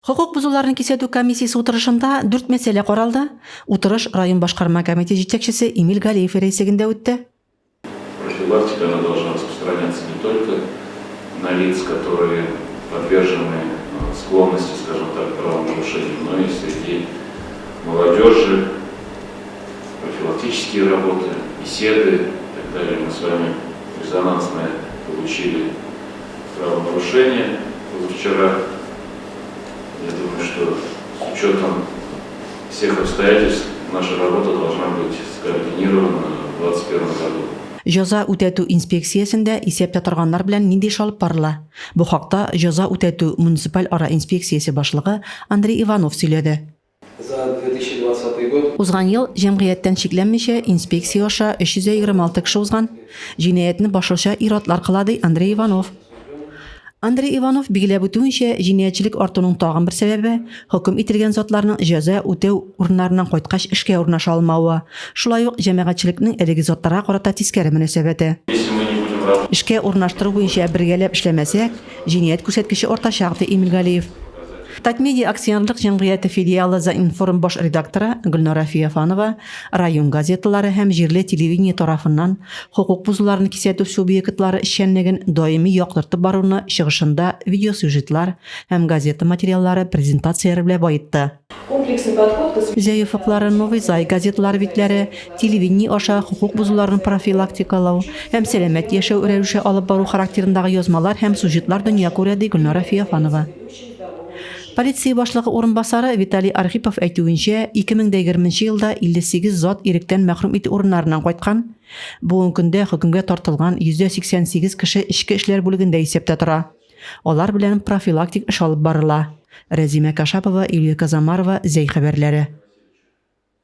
Хокук бозуларны кисәтү комиссиясе утырышында дүрт мәсьәлә каралды. Утырыш район башкарма комитеты җитәкчесе Эмиль Галиев рәислегендә үтте. Профилактика, она должна распространяться не только на лиц, которые подвержены склонности, скажем так, правонарушениям, но и среди молодежи, профилактические работы, беседы и так далее. Мы с вами резонансное получили правонарушение позавчера. Я думаю, что с учетом всех обстоятельств наша работа должна быть скоординирована в 2021 году. Җәза үтәтү инспекциясендә исәптә торганнар белән нинди эш алып барыла? Бу хакта Җәза үтәтү муниципаль ара инспекциясе башлыгы Андрей Иванов сөйләде. За 2020 год. Узган ел, җәмгыятьтән шикләнмичә, инспекция аша 326 кеше узган. Җинаятьне башлыча ир-атлар кыла, ди Андрей Иванов. Андрей Иванов билгеләп үтүенчә, җинаятьчелек артуның тагын бер сәбәбе, хөкем ителгән затларның җәза үтәү урыннарыннан кайткач эшкә урнаша алмавы, шулай ук җәмәгатьчелекнең әлеге затларга карата тискәре мөнәсәбәте. Эшкә урнаштыру буенча бергәләп эшләмәсәк, җинаять күрсәткече артачак, ди Эмиль Галиев. Татмедиа акционерлык җәмгыяте филиалы ЗаИнформ баш редакторы Гөлнара Феофанова район газеталары һәм җирле телевидение тарафыннан хокук бозуларны кисәтү субъектлары эшчәнлеген даими яктыртып баруны чыгышында видеосюжетлар һәм газета материаллары презентацияләре белән баетты. Комплексный подход к Зәй офыклары, Новый Зай газеталары битләре, телевидение аша хокук бозуларны профилактикалау һәм сәламәт яшәү рәвеше алып бару характерындагы язмалар һәм сюжетлар дөнья күрә, ди Гөлнара Феофанова. Полиция башлыгы урынбасары Виталий Архипов әйтүенчә, 2020 нче елда 58 зат иректән мәхрүм итү урыннарыннан кайткан. Бүгенге көндә хөкемгә тартылган 188 кеше эчке эшләр бүлегендә исәптә тора. Алар белән профилактик эш алып барыла. Рәзимә Кашапова, Юлия Казамарова, Зәй хәбәрләре.